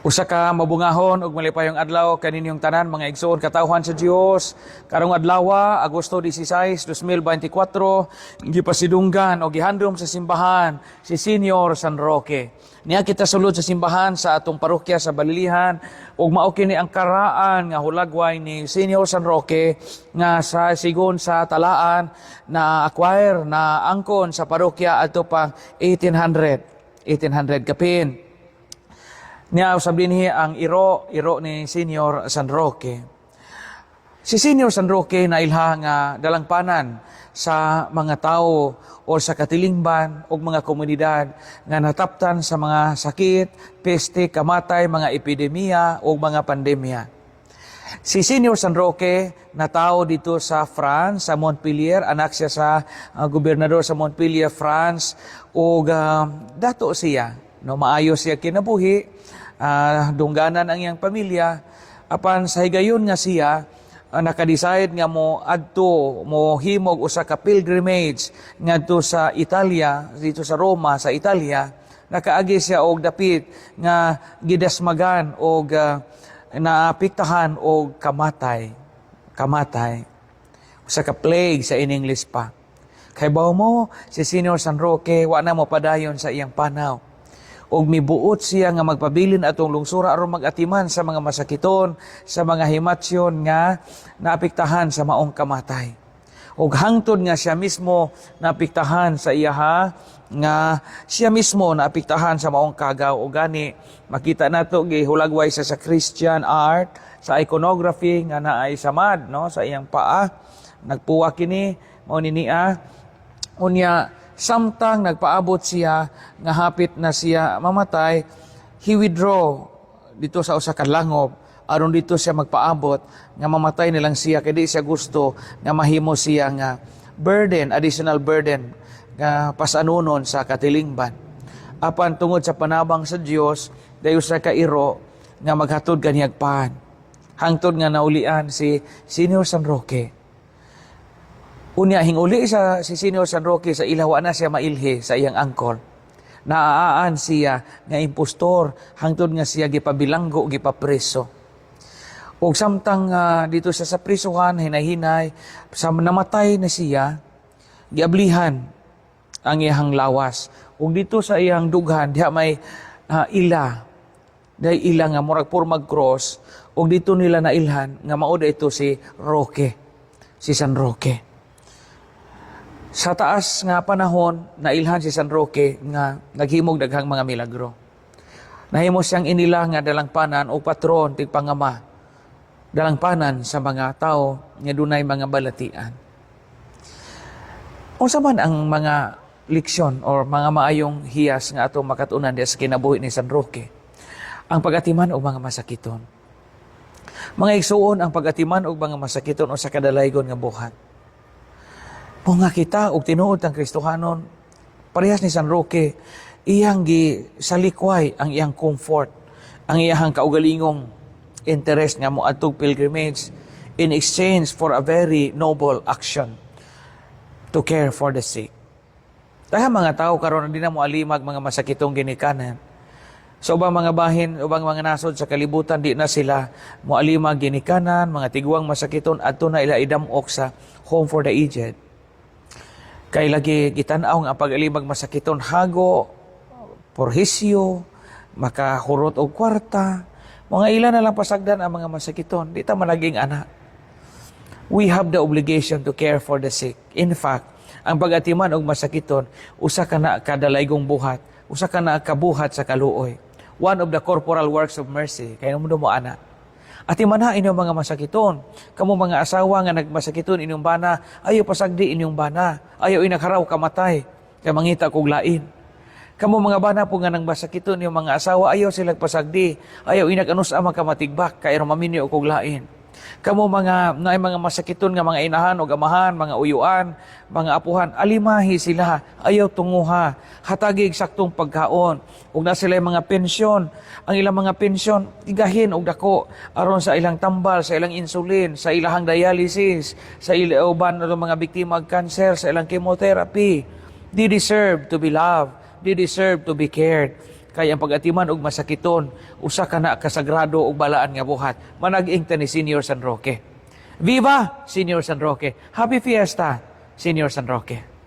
Usa ka mabungahon ug malipayong adlaw kaninyong tanan, mga igsoon katawhan sa Dios. Karong adlaw, Agosto 16, 2024, gipasidunggan o gihandom sa simbahan si Senior San Roque. Niya kita sulod sa simbahan sa atong parokya sa Balilihan ug mao kini ang karaan nga hulagway ni Senior San Roque nga sa sigon sa talaan na acquire na angkon sa parokya adto pang 1800 1800 kapin. Niya usab dinhi ang iro, iro ni Senior San Roque. Si Senior San Roque nailha nga dalangpanan sa mga tao o sa katilingban o mga komunidad nga nataptan sa mga sakit, peste, kamatay, mga epidemiya o mga pandemya. Si Senior San Roque natao dito sa France, sa Montpellier, anak siya sa gobernador sa Montpellier, France, ug dato siya, no, maayo siya kinabuhi, dungganan ang iyang pamilya. Apan sa higayon nga siya naka-decide nga mo adto mo himog usa ka pilgrimage ngadto sa Italia, dito sa Roma sa Italia, nakaagi siya og dapit nga gidasmagan og naapektahan og kamatay. Kamatay. Usa ka plague sa in English pa. Kay mo si Senior San Roque wa na mo padayon sa iyang panaw. Og mibuot siya nga magpabilin atong lungsura aron mag-atiman sa mga masakiton, sa mga himatsyon nga naapektahan sa maong kamatay. Og hangtod nga siya mismo naapektahan sa iyaha nga siya mismo naapektahan sa maong kagaw, o gani makita nato gihulagway sa Christian art, sa iconography, nga naay samad, no, sa iyang paa. Nagpuwa kini mao ni niya. Unya samtang nagpaabot siya nga hapit na siya mamatay, he withdraw dito sa usa ka langob aron dito siya magpaabot nga mamatay nilang siya, kay di siya gusto nga mahimo siya nga burden, additional burden nga pasanunon sa katilingban. Apan tungod sa panabang sa Dios, dayon sa kairo nga maghatod kaniyag pan. Hangtod nga naulian si Senior San Roque. Unya hinguli sa si Senior San Roque sa ilawa na siya mailhi sa iyang angkol. Naaaan siya nga impostor hangtod nga siya gipabilanggo, gipapreso. Ug samtang dito siya sa prisuhan, hinay-hinay sa namatay na siya, giablihan ang iyang lawas. Ug dito sa iyang dughan diha may ila. Dahil ila nga murag pormag cross, ug dito nila nailhan nga mao ito si Roque, si San Roque. Sa taas nga panahon, nailhan si San Roque nga naghimog daghang mga milagro. Nahimo siyang inila nga dalangpanan o patron tigpangama. Dalangpanan sa mga tao nga dunay mga balatian. Unsa man ang mga leksyon or mga maayong hiyas nga atong makatunan diha sa kinabuhi ni San Roque? Ang pag-atiman og mga masakiton. Mga igsuon, ang pag-atiman og mga masakiton usa ka dalaygon nga buhat. Kung nga kita og tinuod ang Kristohanon, parehas ni San Roque, iyang gisalikway ang iyang comfort, ang iyang kaugalingong interest nga mo adtog pilgrimage in exchange for a very noble action to care for the sick. Dahil mga tao karon di na mo alimag mga masakitong ginikanan. Sa ubang mga bahin, ubang mga nasod sa kalibutan, di na sila mo alimag ginikanan, mga tiguang masakiton, adto na ila idamok sa home for the aged. Kay lagi gitan-aw nga ang pag-alimag masakiton hago, porhisyo, makahurot og kwarta. Mga ila na lang pasagdan ang mga masakiton, di ta managing ana. We have the obligation to care for the sick. In fact, ang pag-atiman og masakiton, usa ka na kadalaygong buhat, usa ka na kabuhat sa kaluoy. One of the corporal works of mercy. Kay mo mo ana. Atiman na inyong mga masakiton. Kamo mga asawa nga nagmasakiton inyong bana, ayo pasagdi inyong bana. Ayo inagharaw kamatay, kay mangita kog lain. Kamo mga bana po nga nang masakiton inyong mga asawa, ayaw sila pasagdi. Ayaw inag-anus ang makamatigbak, kay maminyo kog lain. Kamo mga naay mga masakiton nga mga inahan o amahan, mga uyuan, mga apuhan, alimahi sila, ayaw tunguha, hatagig saktong pagkaon. Ug na sila mga pensyon, ang ilang mga pensyon tigahin og dako aron sa ilang tambal, sa ilang insulin, sa ilahang dialysis, sa ila uban ng mga biktima og cancer, sa ilang chemotherapy. They deserve to be loved. They deserve to be cared. Kay ang pag-atiman og masakiton, usa ka na kasagrado og balaan nga buhat. Manag-ing ta ni Senior San Roque. Viva Senior San Roque! Happy Fiesta, Senior San Roque!